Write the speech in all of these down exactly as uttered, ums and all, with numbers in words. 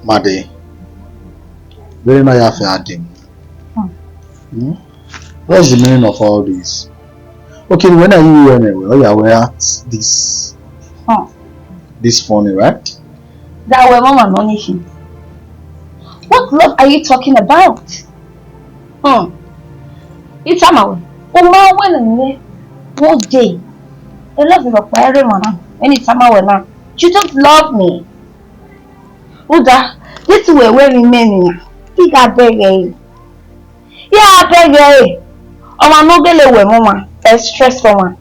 Made, vbene na ya fẹ a dee. Hmm. Hmm? What's the meaning of all this? Okay, when are you here anyway? Oh, yeah, we act this, hmm, this funny, right? That we mama no need him. What love are you talking about? Hmm. Itama we, uma we ne one day. I love you, but I remember when Itama we now. You don't love me. Uda, this way where we men, he got beg. Yeah, beg. Ọmwa ne ọ gele wẹ mọ ọmwa, ẹ stress ọmwa.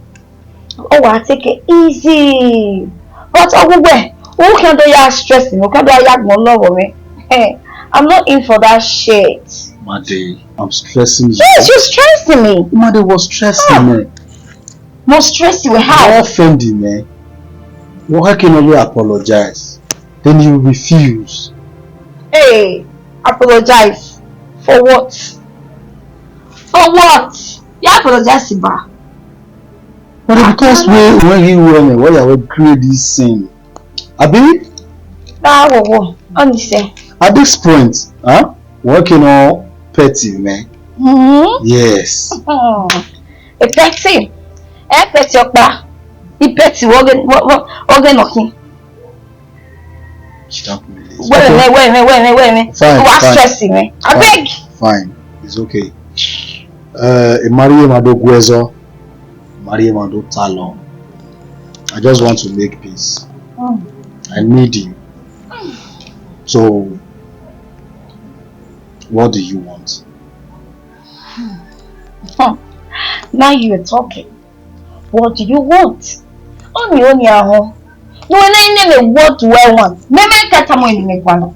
Ọ wa take it easy. But ọgwụgwẹ, u khan do ya stress me, u khan do ya gbọn lọghọ mwẹ. Eh, I'm not in for that shit. Made, I'm stressing you. Yes, you're stressing me. Made, was stressing me. Mo stress you, how? Don't offend me. Why can you apologize? Then you refuse. Hey, apologize for what? For what? You apologize, Iba. But because we, when you were me, why you were create this scene? Abi? Ah, wo, wo. Honestly. At this point, huh? Why can you petty me? Mm-hmm. Yes. Mm. A petty. A petty ọkpa. I petty, wo ge, wo, wo, wo ge nọkhin. Stop me, please. Wait a minute, wait a minute, wait a minute, wait a minute. Fine, fine. Stress me. I beg. Fine, it's okay. Uh, I marry him, I don't go as well. Marry him, I don't tell him. I just want to make peace. Mm. I need him. So, what do you want? Hmm. Now you're talking. What do you want? Oni, oni ahụ. No, na ine me, what do I want? Me me kata mo ni me guano.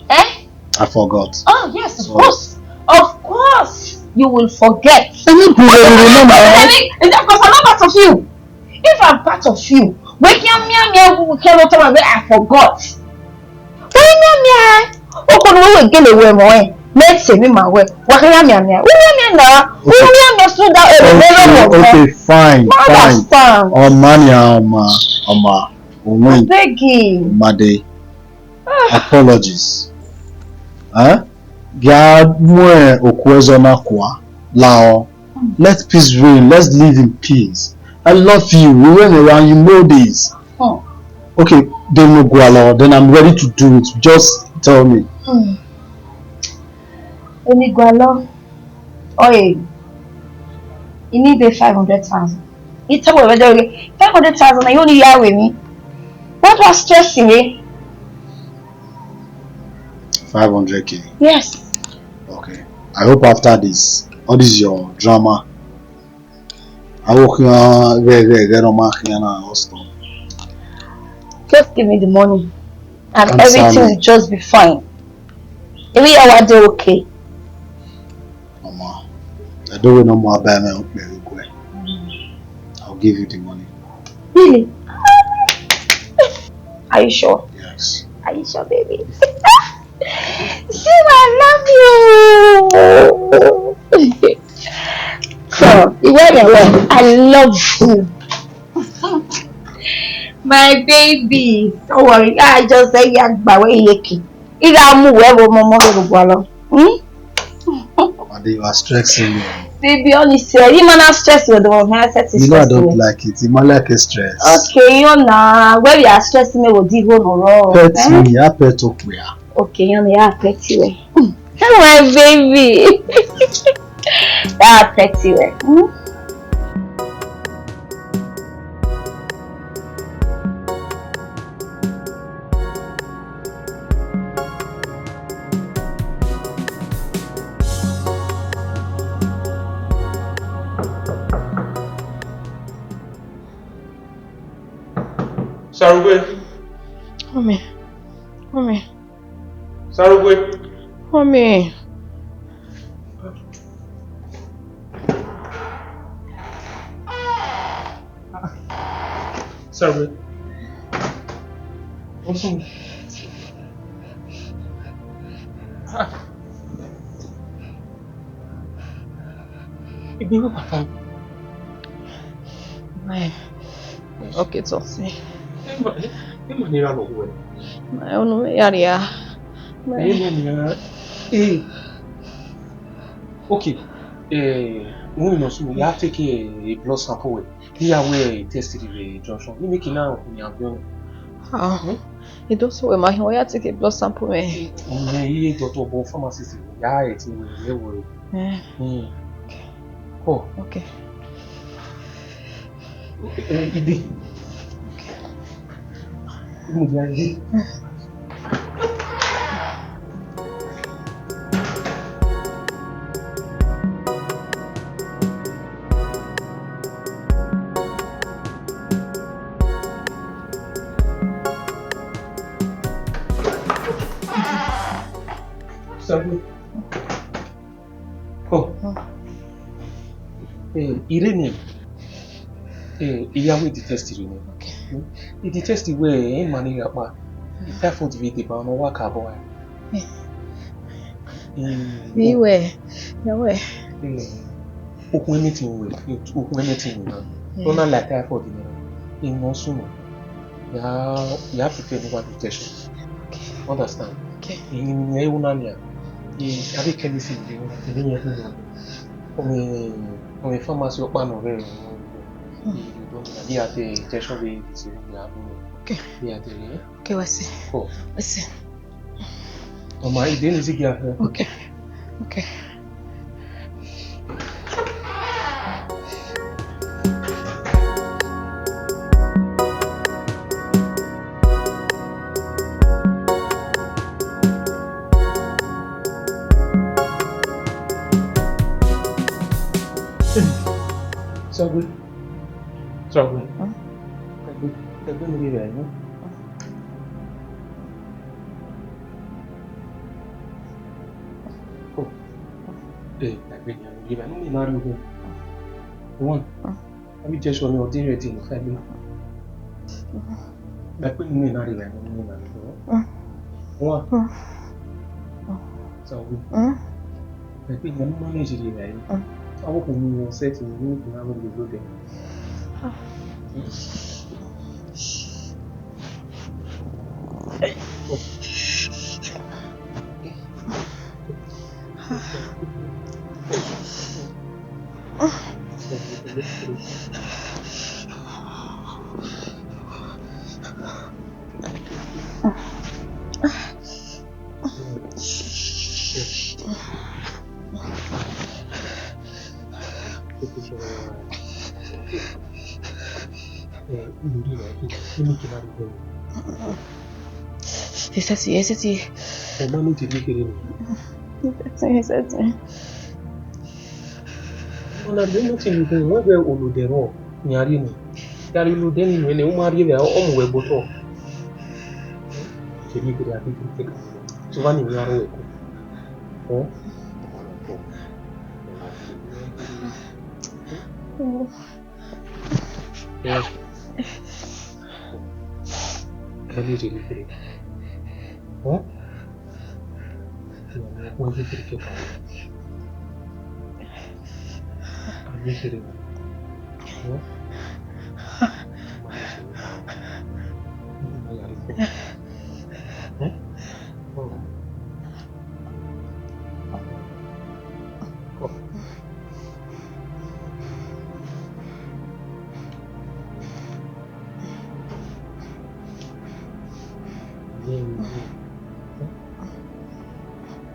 Eh? I forgot. Oh, yes, of course. Of course, you will forget. Any problem, remember? Any, of course, I'm not part of you. If I'm part of you, we can me, me, we can not tell me I forgot. Wẹ miẹn miẹn, ọkọ ne uwẹ gele wẹ mọ ẹn, mẹ te emwi ma wẹ, wa khian miẹn miẹn, u miẹn miẹn na, u miẹn miẹn suda ere mẹ lọ mọ. Okay, fine, fine. Understand? Ọma nia, ọma, ọma, I beg you. Made, apologies. Huh? Gha mu okuẹzọ na kua, lao. Let peace reign. Let's live in peace. I love you. We were around, you know this. Hmm. Okay, then no gualo. Then I'm ready to do it. Just tell me. Hmm. Eni gualo. Oye, you need a five hundred thousand. You tell me whether five hundred thousand, you only hear with me. What was stressing me? Five hundred K. Yes. Okay. I hope after this, all this your drama, I will hear, hear, hear, hear, no man hear now, stop. Just give me the money, and everything will just be fine. Every hour, they okay. Mama, I don't know more about my own. I'll give you the money. Really? Are you sure? Yes. Are you sure, baby? See, I love you. So, you wear me well. I love you. My baby. Don't worry. I just say, yeah, but where you looking? Ida mu wẹ vbe ọmọ ọmọ vbe gualọ. Hmm? Ade, you are stressing me. Baby, honestly, you man are stress with the one I said. You know I don't like it. You man like a stress. Okay, you know, where you are stressing me with the whole no. Pet me, I pet up where. Okay, you know, I pet you. Hey, my baby. I pet you. Hmm? Sarugbe. Mommy. Mommy. Sarugbe. Mommy. Sarugbe. What's wrong? Ah. Ibi wo papa? Bye. Okay, Tosi. Ema, ema ni ra lo we. Unu ya ria. Ẹ, no, mẹ, eh, okay. Eh, wẹ nọ sunu, ya take a blood sample wẹ. Iran wẹ test rhie vbe junction. Ne I miẹn eke na, okhuo ne a biẹ ọnii. Ah, hmm? I do sẹ wẹ ma hin, wa ya take blood sample mwẹ. Mẹ i re doctor, but pharmacist, ya ẹtin wẹ, ẹ wẹ. Eh. Hmm. Okay. Oh. Okay. Eh, Ide. Okay. Mudia, Ide. Sabi. Oh. Eh, Irene. Eh, I ya wẹ the test rhie nẹ. Okay. Hmm? The test wẹ, eh, malaria ọkpa. Typhoid vbe deba, ọ wa ka bọ. Eh. Hmm. Vbe wẹ, ya wẹ. Eh. Okhuo anything wẹ, okhuo anything wẹ na. Yeah. Ọ na like typhoid nẹ. Emwi ne ọ sunu. Ya, ya prepare ne uwa do test. Okay. Understand? Okay. Emwi ne I ru na nia. Eh, a vbe ke anything vbe ru na, emwi ne I ru na. Ọ mwẹ, ọ mwẹ pharmacy ọkpa nọ rre. Hmm. I do na, I ya te test vbe this, I ya do. Okay. I ya te, eh? Okay, wa sẹ. Oh. Wa sẹ. Ọ ma, I de ne I zighi a hẹ. Okay. Okay. Sagbe. Sagbe. Hmm? Ẹgbẹ, ẹgbẹ mi rre evbare, hmm? Oh. Eh, ẹgbẹ ne I rre evbare, ne I na rrie ohu. One. Hmm. Avbe Jesu ọnii ọ deghẹ ẹdin ne ọ kha egbe. Vbe ẹkpẹn ne I na rre evbare, ne I na rrie evbare. One. Sagbe. Vbe ẹkpẹn ne I ma manage rrie evbare. Avbe okhuo ni ọ sẹtin ne I na rrie odẹ. Esẹtin, esẹtin. Ọ ma mu tene kherhe nẹ. Esẹtin, esẹtin. Ọ na do mu tene kherhe, wẹ wẹ olodẹ rrọọ, ne a rrie nẹ. Ya rrie olodẹ ni nuẹn nẹ, u ma rrie vbe, ọ mu wẹ gbe otọ. Tene kherhe, a ghi ghi te ka. So, vbene I ya rre ẹko. Ọ? Ẹ, ẹ ni rhie kherhe. Ọ? Wẹ kherhe kherhe. A ni kherhe. Ọ? Ọ? Ọ?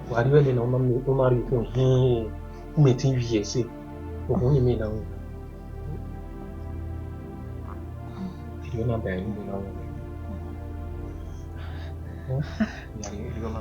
Wa rhie ẹre nọ, ọ ma rhie okhuo hin, u mẹ te ivbi ẹse, okhuo ni mẹ na ru. Erriọ na ba ẹre ne u na ru. Ọ, ya rhie erriọ na.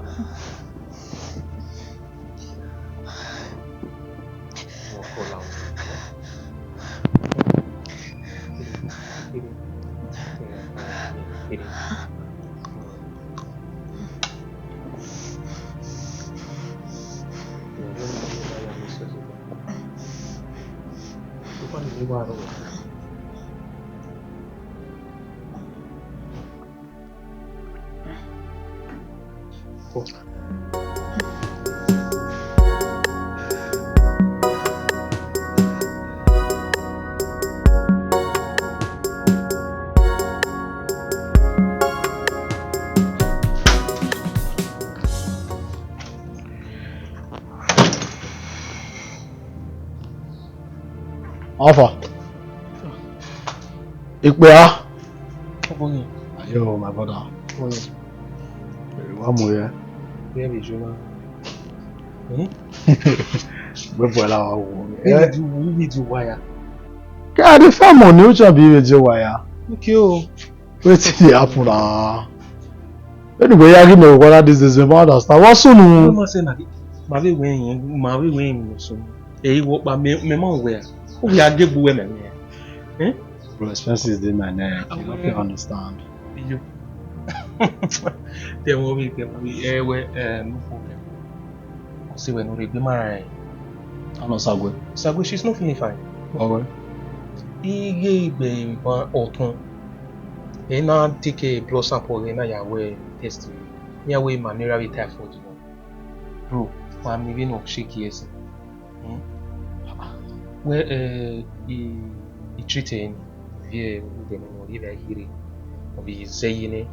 How far? Ikpe a? Ọbọnye. Ayo, my brother. Ọbọnye. Wa mu ye. Where is you now? Hmm? Where boy la wa wo? You need to, you need to wire. Ka dey find money, which one be you dey wire? Okay o. Wetin dey happen na? Anyway, ya give me water these days, I don't understand. What soon? No, ma say na, ma be when, ma be when you so. Hey, what, ma, me, me man where? Who we are get where me? Eh? Bro, expenses dey my neck. You no fit understand. You. Tell me, tell me. Eh, well, eh, no problem. See, we no regbe mara. Ano Sagwe. Sagwe, she's not feeling fine. Ọwẹ. Iye igbe iban ọtọn. E na take a blood sample, e na ya wẹ test. Ya wẹ malaria with typhoid. Bro, wa mi vbene ọ shake ẹse. Hmm? Well, eh, I, I treat ẹre ni. Viẹ, u de ne ọ rhie vbe kherhe. Ọ vbe zẹ ye nẹ.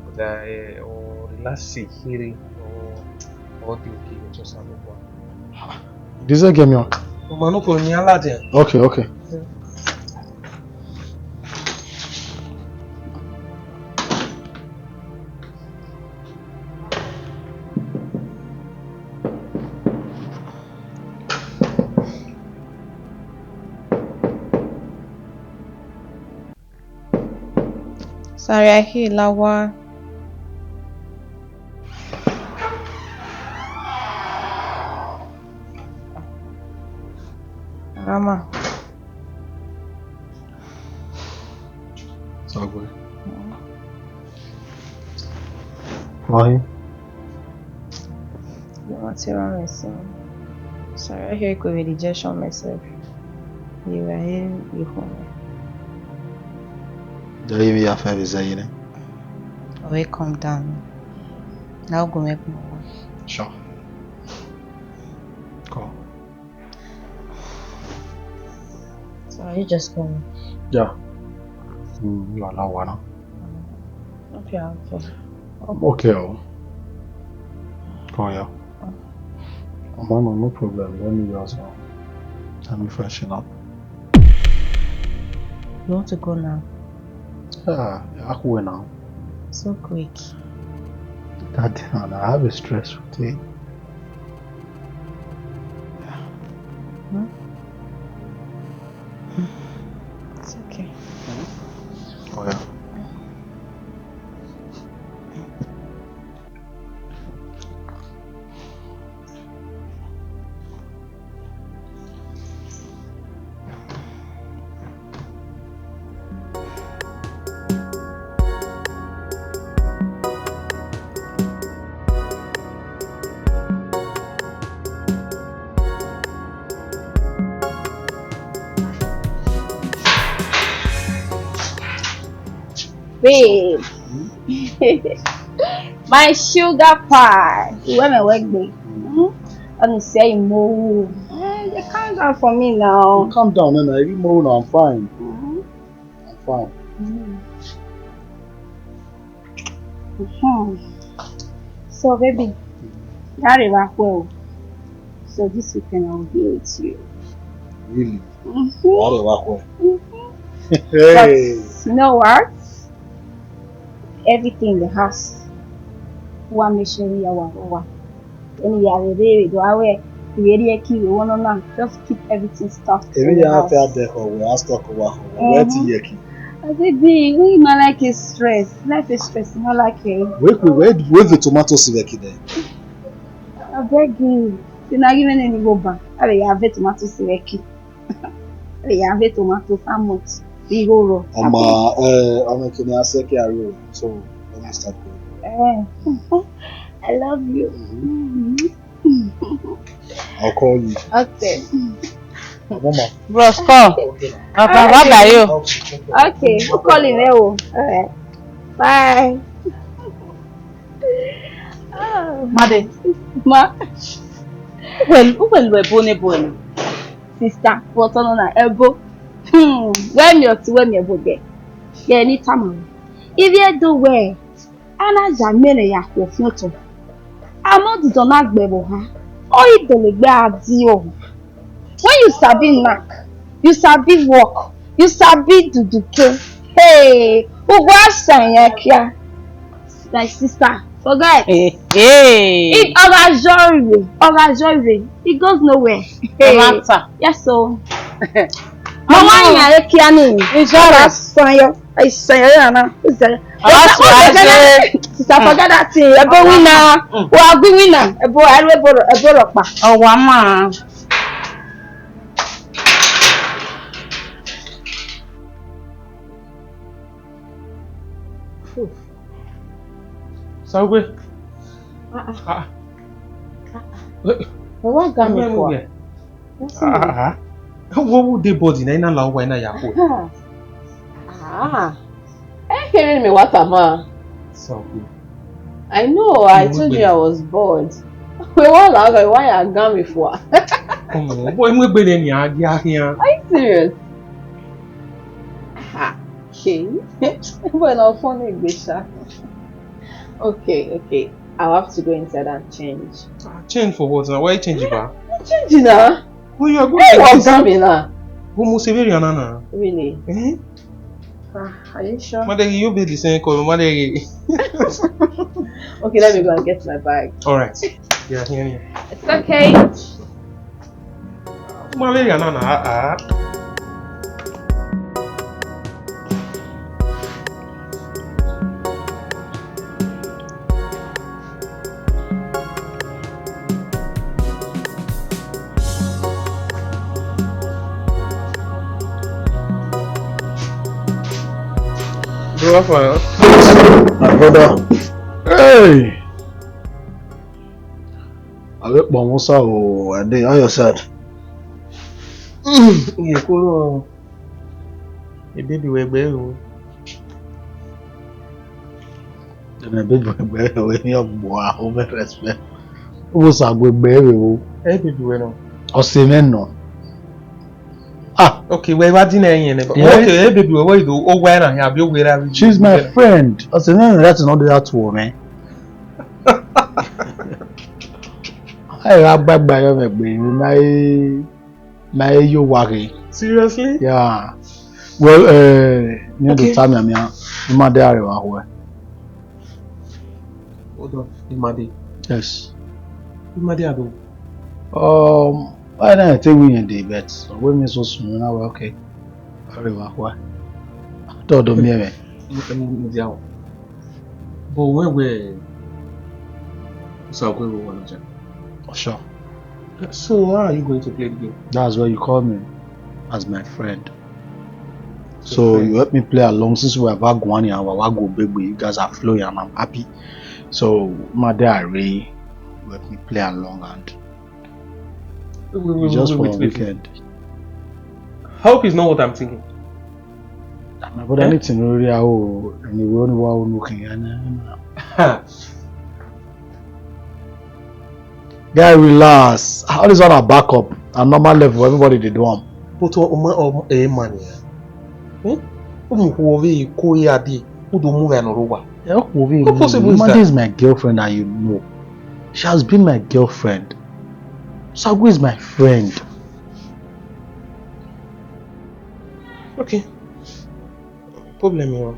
But, eh, ọ relax kherhe. Ọ, ọ dey okay, just have a one. This is Kemion. Ọ ma nọ ko ni ala de. Okay, okay. Sare, I hear la wa. Rama. Sagwe. Why? You want to run myself? Sorry, I hear you with rejection myself. You were here, you home. Don't even have to say it. Oh, calm down. Now go make more. Sure. Come. So are you just coming? Yeah. Mm, you are now one. Okay, okay. I'm okay. Oh. Come here. Oh, mama, no problem. Let me just, uh, let me freshen up. You want to go now? Yeah, I go now. So quick. That, and I have a stressful day. Hmm? It's okay. Oh, yeah. Babe. My sugar pie. Where my work be? Hmm? Let me say more. Eh, you calm down for me now. You calm down, man. I give more now. I'm fine. Mm-hmm. I'm fine. Mm-hmm. So, baby, that is well. So this weekend I will be with you. Really? Mm-hmm. That is well. Mm-hmm. Hey. But you know what? Everything in the house. One mission we are one. Any ya rere do awe, we eri eki we want na. Just keep everything stuffed in the house. Eri ya fe ade ko we ask ko wa ko. We ti yeki. I say, be, we man like is stress. Life is stress, not like it. We we we we the tomato siveki there. I beg you. You not giving any go back. I will have tomato siveki. I will have tomato how much? We go raw. Ama, eh, ama kini aseke ayo. So let me start going. Eh. I love you. Mm-hmm. I'll call you. Okay. Mama. Bros, come. Okay. I'll come back by you. Okay. I'll call him. All right. Bye. Made. Ma. Well, who will we born a boy? Sister, what on a elbow? Hmm. Where me or to where me boy there? Yeah, any time. If you do well, Ana ya miẹn ne ya khuọfiọn otọ. Amẹ ọdidọn na gbe ẹvbo ha, ọ i dọlegbe a di ọmwa. When you sabi knack, You sabi work. You sabi duduke. Hey, ugbua san ya kia. My sister, forget. Hey, hey. If Oga Jore, Oga Jore, it goes nowhere. Hey. Yes, so. Mama, ya kia ni. Inshallah. Oga san yo. Ai, sir, ya na. Sir, forget that thing. Ebo winner. Wa gbe winner. Ebo, ebo, ebo rọkpa. Ọwa ma. Sagwe. Ah, ah. Ah. Ẹ wa ga mi fua. Ah, ah. Wo wo de body na, ina la wa ina ya ko. Ah. Eh, hearing me, what am I? Sagwe. I know, I told you I was bored. We wa la ga, wa ya ga mi fua. Come on, boy, mu egbe ni a gi ahian. Are you serious? Ah, okay. Boy, na funny egbe sha. Okay, okay. I'll have to go inside and change. Ah, change for what now? Why you change, ba? I'm changing now. Well, you are going. Hey, like what's this? Coming now? Who must be Rihanna now? Really? Eh? Ah, are you sure? Madegi, you be the same color, Madegi. Okay, let me go and get my bag. All right. Yeah, yeah, yeah. It's okay. Maveriana na, ah. Bro, how far? My brother. Hey! I get Bomosa o, I dey on your side. Ye kuro. Ebebi wẹ gbe o. Then ebebi wẹ gbe o, any of boy, home respect. Ubosa gbe gbe o. Ebebi wẹ nọ. Ọse mwẹ nọ. Ah. Okay, wẹ wa di na yẹn nẹ. Yeah. Okay, ebebi wẹ wẹ do o wa na ya bi o wẹ ra. She's my friend. Ọse mwẹ nọ, that is not the that to me. Ẹ gha gbagba yọ mwẹ gbe, ma e, ma e yo wa ghe. Seriously? Yeah. Well, eh, ne do ta miamia, ima de arẹvba khuẹ. Hold on, ima de. Yes. Ima de ado. Um, I don't think we in the bet. So we me so soon, na we okay. Arẹvba khuẹ. Dọdọ miẹn mwẹ. But when we, so I go one. Sure. So how are you going to play the game? That's why you call me as my friend. So you help me play along since we have Aguani and we have Agbegbe. You guys are flowing and I'm happy. So my day, I really, you help me play along and we, we, we, just for a weekend. Hope is not what I'm thinking. My brother, eh? Anything really, I will, and we only want to look in. Guy, relax. All this on a backup, a normal level, everybody dey do am. But o, o, o, eh, man, yeah. Eh? Umu khuo vbe ko ya di, u do mu gha nọ rre owa. Yeah, khuo vbe. How possible is that? This is my girlfriend and you know. She has been my girlfriend. Sagwe is my friend. Okay. Problem, you know.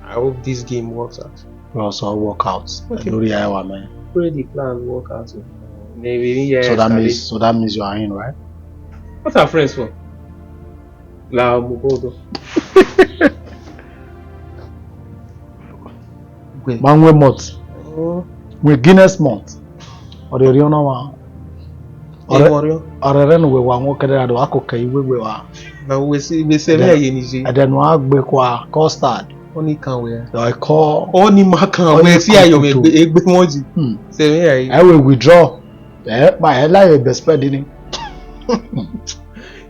I hope this game works out. Well, so work out. Okay. Lori awa, man. Pray the plan work out. Maybe, yeah. So that means, so that means you are in, right? What are friends for? La Mugodo. Manwe month. Oh. With Guinness month. Or the real one. Ọrẹ, ọrẹ rẹ ne uwẹ wa wọn kẹdẹ ra do wa koko iwe uwẹ wa. Na uwẹ si, uwẹ sẹ vbe ye ni je. Ẹdẹ ne a gbe kua custard. Oni kan wẹ. Ọ kọ. Oni ma kan wẹ si ayo egbe, egbe wọn ji. Hmm. Sẹ vbe ya ye. Ẹ wẹ withdraw. Ẹ pa ẹ la ye best friend ni.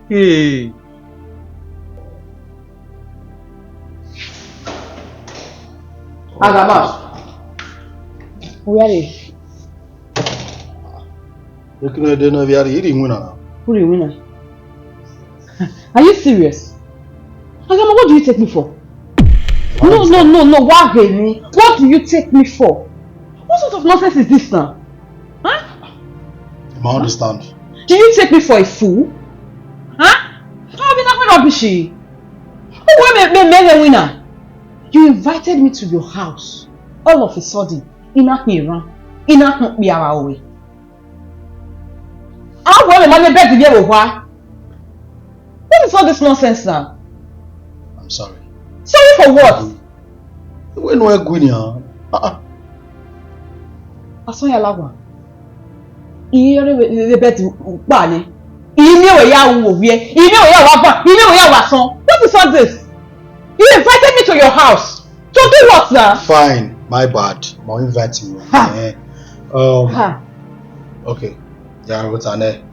Hey. Agama. Where is? Ekene de na via ri winner. Who the winner? Are you serious? Agama, what do you take me for? No, no, no, no, what do you take me for? What sort of nonsense is this now? Huh? I understand. Do you take me for a fool? Huh? How have you not Shi. Uwẹ mẹ, mẹ, mẹ ghẹ winna. You invited me to your house. All of a sudden, I na khian erhan, I na khian okpia vbe aro ruẹ. A wẹ mẹ ma ne bed vbe owa. What is all this nonsense now? I'm sorry. Sorry for what? Wẹ ne ẹ gui nian. Ah, ah. Asọn ya lagha. I re vbe, vbe bed kpa nẹ. I miẹn wẹ ya ru ovbiẹ. I miẹn wẹ ya wa gba. I miẹn wẹ ya wa sọn. What is all this? You invited me to your house. To do what now? Fine, my bad. Ma invite you. Ha. Eh. Um, ha. Okay. Yeah, what's her name?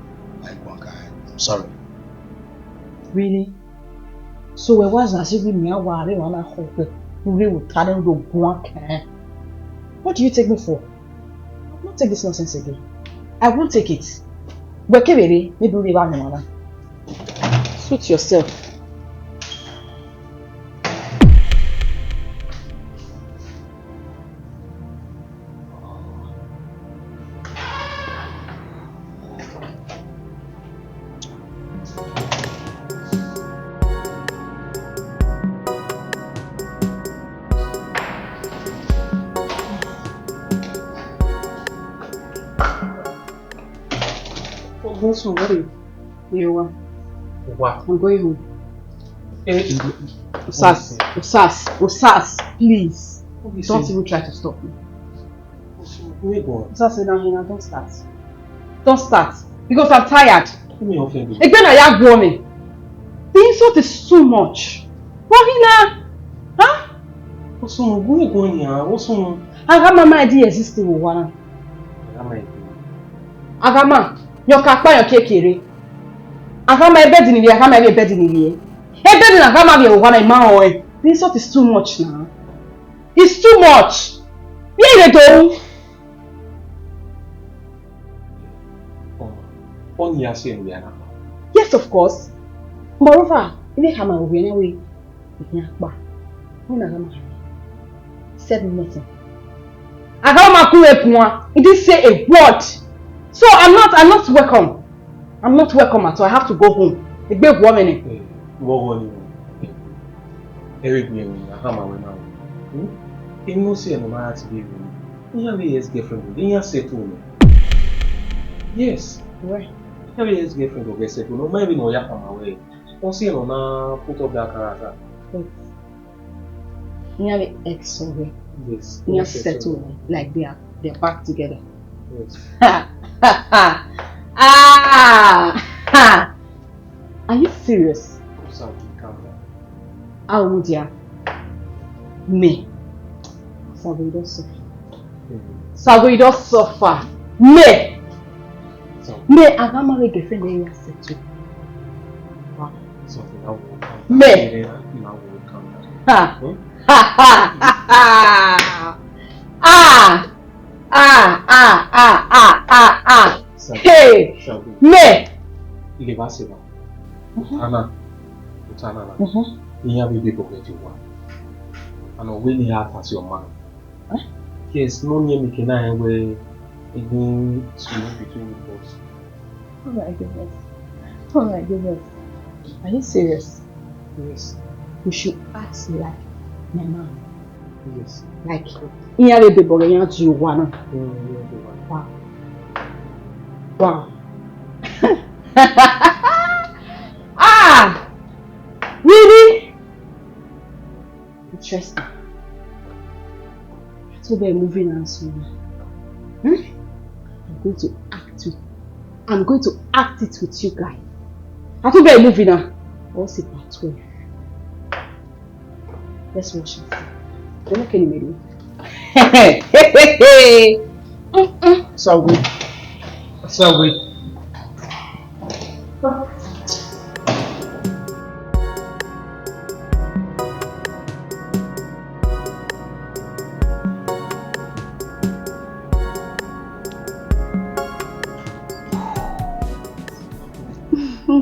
I won't. I'm sorry. Really? So wẹ wa zan si ghi miẹn wa rre emwa na khọ kpẹ, u rre vbe ota nẹ, u do guan kẹn. What do you take me for? I will not take this nonsense again. I won't take it. Wẹ kevbe rre, maybe u rre evba nọ na. Suit yourself. Ogunsu, what are you? You are. Wa. I'm going home. Eh, Osas, Osas, Osas, please. Don't even try to stop me. Osas, say now, now, don't start. Don't start. Because I'm tired. Egbe na ya guọ mẹ. The insult is too much. Wahina. Huh? Osun, where you going here? Osun. Aghama ma di exist vbe owa na. Aghama. Aghama, yọ ka kpa yọ kekere. Aghama, ebedi ni vbe, aghama, ebedi ni vbe. Ebedi na aghama vbe owa na, ima họn ẹn. The insult is too much now. It's too much. Vbe ire do ru? Ọni ya sẹ ne a na kpa. Yes, of course. Moreover, ivbi aghama vbe owa na wẹ, I khian kpa. Wẹ na aghama said nothing. Aghama ma ku vbe puan. He didn't say a word. So I'm not, I'm not welcome. I'm not welcome at all. I have to go home. Egbe guọ mwẹ nẹ. Eh, wọ ghọ ni. Ẹre gbe ẹmwẹ, aghama wẹ na. Hmm? Emwi ne ọ sẹ ne ọ ma ya ti vbe ru. Iran vbe ex girlfriend, iran settle nẹ. Yes. Wẹ? Iran vbe ex girlfriend ọ ghẹ settle nẹ. Ọ ma emwi ne ọ ya khama wẹ. Ọ sẹ ne ọ na put up that character. Wait. Iran vbe ex ọghẹ. Yes. Iran settle like they are, they are back together. Yes. Ha, ha, ha. Ah! Ha! Are you serious? Osagie, calm down. How would ya? Me. Sago, you don suffer. Mm. Sago, you don suffer. Me. So, me, I got married girlfriend, then you settle. Wow. So, now, me. Now, calm down. Ha. Hmm? Ha, ha, ha, ha. Ah! Ah, ah, ah, ah, ah, ah. Sago, hey! Sago. Me. Leave us alone. Mhm. Otana, Otana na. Mhm. Iran vbe bebọ ghẹ ye owa. And ọ wẹ ne I ask your man. Huh? Yes, no near me can I where anything small between us. Oh my goodness. Oh my goodness. Are you serious? Yes. You should act like my man. Yes. Like, iran vbe bebọ ghẹ iran ye owa na. Mm, iran ye owa. Wow. Wow. Ah! Really? Interesting. I thought the movie now soon. Hmm? I'm going to act with, I'm going to act it with you guys. I thought the movie now. What's it, part twelve? Let's watch it. Don't look any middle. Mm-mm. Sago. Sago.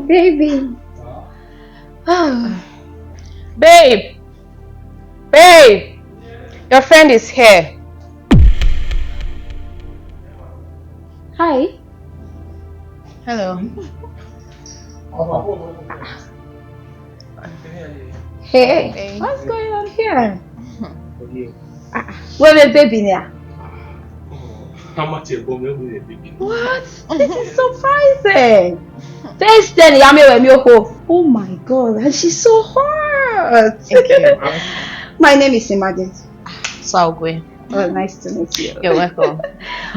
Baby. Ah. Babe. Babe. Your friend is here. Hi. Hello. Hey, hey, what's going on here? Ah, where the baby now? How much a woman with a baby? What? This is surprising. First thing, yami we mi oko. Oh my God, and she's so hot. Thank you. My name is Imagine. Saogwe. Oh, nice to meet you. You're welcome.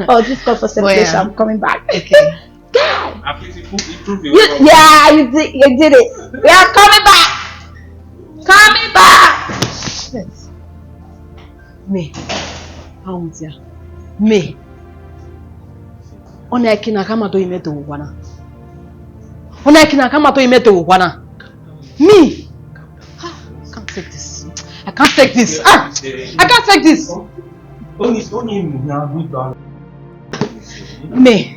Oh, this call for celebration. I'm coming back. Okay. God! At least you prove, you prove your You, yeah, you did, you did it. We are coming back. Coming back. Shit. Me. How is ya? Me. Ọna ẹki na khama do imẹ do owa na. Ọna ẹki na khama do imẹ do owa na. Me. Ah, I can't take this. I can't take this. Ah, I can't take this. Me.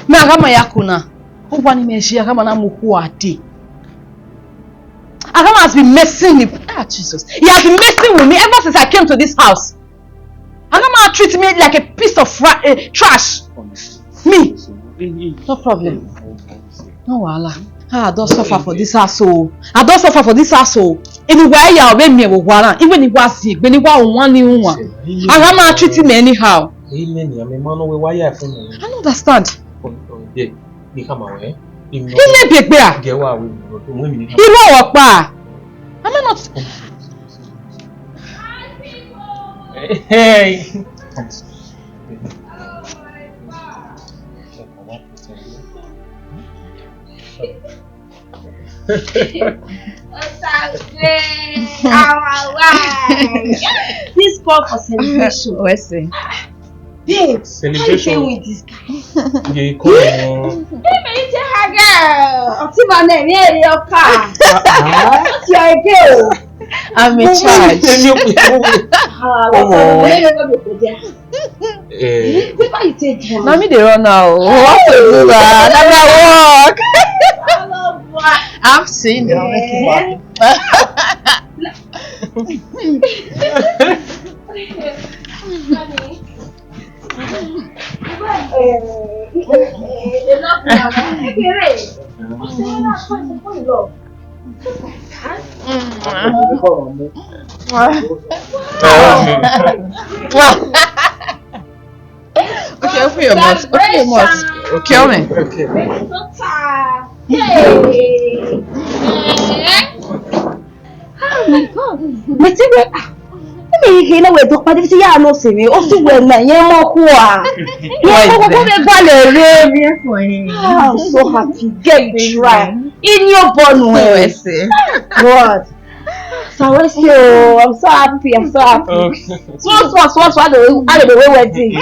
Me, Aghama ya ko na. Owa ni mẹ je, Aghama na mu okhuo a dee. Aghama has been messing with, ah, Jesus. He has been messing with me ever since I came to this house. Aghama treat me like a piece of fra- uh, trash. Me. No problem. No wahala. Ah, I don suffer for this house o. I don suffer for this house o. Eni wa ya obọ miẹn vbe owa na. Even ni wa si egbe, ni wa wan ni wan. Aghama treat me anyhow. Amen. I mean, man, we why you feel me? I don't understand. Oh, oh, yeah. Ni kama we. He may be a bear. Get wa we. He know what pa. Am I not? Hey. Osagbe, our wife. This call for celebration. What's it? Babe, how you Celebration. Dey with this guy? They call him. Hey, man, you tell her girl. Ọtí ma nẹ ní èrè ọkà. What's your idea? I'm in charge. Ah, what's Ọmọ. Up? Let me go to there. Eh. Why you take time? Na me dey run now. What to do that? Na my work. I've seen you. Eh. Honey. Okay, open your mouth. Open your mouth. Okay, open. Hey. Oh my God. Meti we, ah, me he na we do pa de ya no se me. O si we na ye mo ku a. Ye mo ku me gba le re mi. Ah, I'm so happy. Get try. In your born way. God. So I say, oh, I'm so happy. I'm so happy. Okay. So so so so I don't I don't know wedding.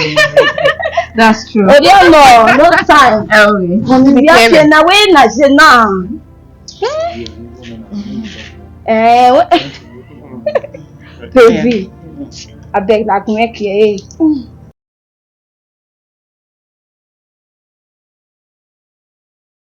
That's true. Oh, yeah, no, no time. Oh, yeah, na we na je na. Eh, what? Baby, I beg that make you.